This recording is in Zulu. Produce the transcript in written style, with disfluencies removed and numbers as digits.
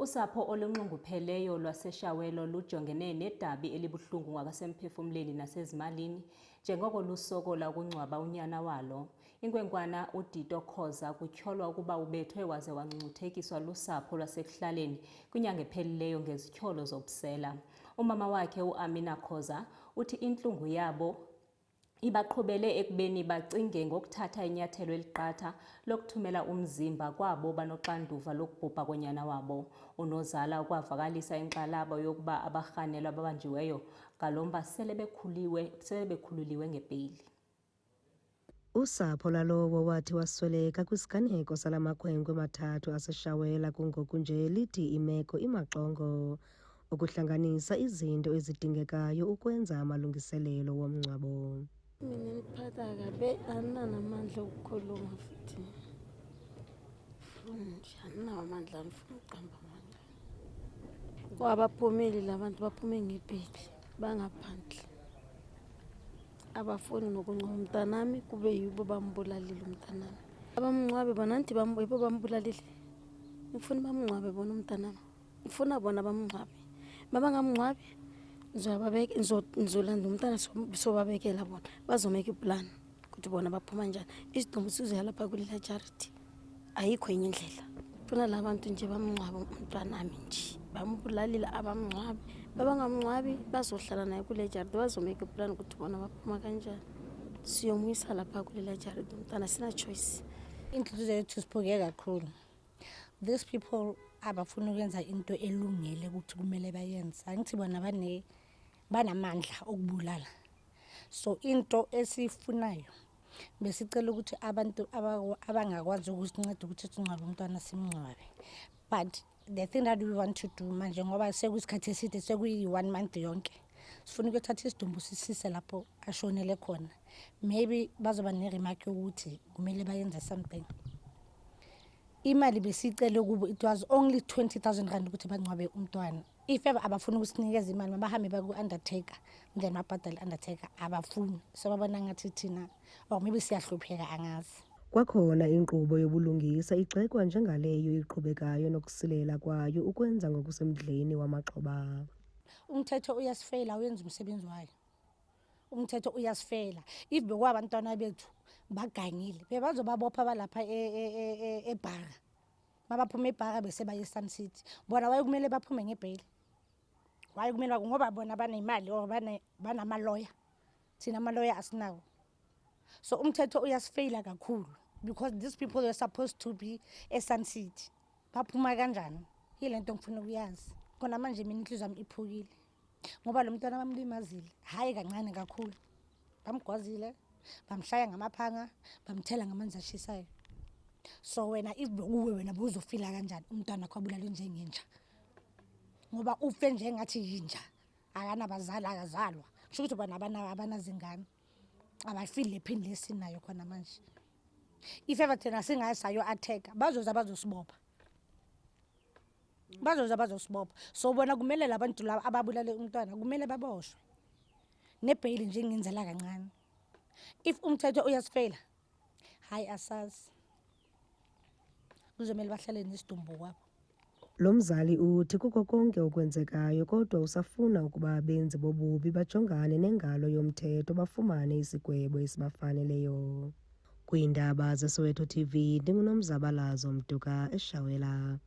Usapho olunxungupheleyo lwaseShawelo lujongene nedabi elibuhlungu ngokwasemphefumleni nasezimalini njengoko lusokola ukungcwaba unyana walo. Inkwenkwana uDito Khoza kutyholwa ukuba ubethwe waze wangcungcuthekiswa lusapho lwasekuhlaleni kwinyanga ephelileyo ngezityholo zobusela. Umama wakhe uAmina Khoza uthi intlungu yabo ibaqhubele ekubeni bacinge ngokuthatha inyathelo eliqatha lokuthumela umzimba kwabo banoxanduva lokubhubha konyana wabo. Unozala ukwavakalisa inkxalabo yokuba abarhanelwa ababanjiweyo ngalo mba sele bekhuliwe sele bekhululiwe ngebheyili. Usapho lwalowo wathi wasweleka kwisiganeko sala makhwenkwe mathathu aseShawela kungoku nje lithi imeko imaxongo ukuhlanganisa izinto ezidingekayo ukwenza amalungiselelo womngcwabo. Mina ngiphatha kabi andinanamandla okukhuluma futhi nje andinawo amandla andifuni ukuqamba amanga. Kwabaphumile la bantu baphume ngebheyili bangaphandle. Abafuni nokungcwaba umntanami kube yibo bambulalile umntanami. Abamngcwabe bona angithi yibo bambulalile. Ngifuna bamngcwabe bona umntanami. Ngifuna bona bamngcwabe. Mabangamngcwabi ngizolanda umntana sobabekela bona bazomeka iplani ukuthi bona baphuma njani. Isidumbu sizoya lapha kulela charity. Ayikho enye indlela. Funa la bantu nje bamngcwabe umntwanami nje. Bambulalile abamngcwabi. Babangamngcwabi bazohlala naye kule jaridi bazomeka iplani ukuthi bona baphuma kanjani. Siyomuyisa lapha kulela jaridi umntwana sina choice. Inhliziyo yethu siphuke kakhulu. These people abafuna ukwenza into elungele ukuthi kumele bayenze. Angithi bona bane banamandla okubulala. So into esiyifunayo besicela ukuthi abantu abangakwazi ukusinceda ukuthi singcwabe umntwana simngcwabe. But the thing that we want to do manje ngoba sekuyisikhathi eside sekuyi-one month yonke sifuna ukuyothatha isidumbu sisise lapho ashonele khona maybe bazoba ne-remark yokuthi kumele bayenze something imali besiyicele kubo it was only R20 000 ukuthi bangcwabe umntwana. If ever abafuna ukusinikeza imali mabahambe baku-undertaker then babhadale i-undertaker. Abafuni so babona ngathi thina or maybe siyahlupheka angazi. Kwakhona inkqubo yobulungisa igxekwa njengaleyo iqhubekayo nokusilela kwayo ukwenza ngokusemdleni wamaxhoba. Umthetho uyasifeyila, awuyenzi umsebenzi wayo. Umthetho uyasifeyila. If bekwabantwana bethu bagangile bebazobabopha balapha ebhara mabaphuma ebhara bese baye e-Sun City. Bona waye kumele baphume ngebheyili, waye kumele ngoba bona banemali or banamaloya, thina amaloya asinawo. So umthetho uyasifeyila kakhulu because these people were supposed to be e-Sun City. Baphuma kanjani? Yile nto ngifuna ukuyazi khona manje. Mina inhliziyo yami iphukile ngoba lo mntwana bamlimazile, hhayi kancane, kakhulu. Bamgwazile, bamshaya ngamaphanga, bamthela ngamanzi ashisayo. So wena if bekuwe wena bowuzofila kanjani umntwana wakho abulalwe njengenja? Ngoba ufe njengathi yinja, akanabazali, akazalwa. Kusho ukuthi bona abanazingane abafili le pain lesinayo khona manje. If ever thina singaye sayo-attack bazoza bazosibopha, bazoza bazosibopha. So bona kumele la bantu laba ababulale umntwana kumele baboshwe nebheyili nje ngenzela kancane. If umthetho uyasifeyila, hhayi, asazi, kuzomele bahlale nesidumbu kwabo. Lo mzali uthi kuko konke okwenzekayo kodwa usafuna ukuba abenzi bobubi bajongane nengalo yomthetho bafumane isigwebo esibafaneleyo. Kwiindaba zeSoweto TV ndinguNomzabalazo Mduka eShawela.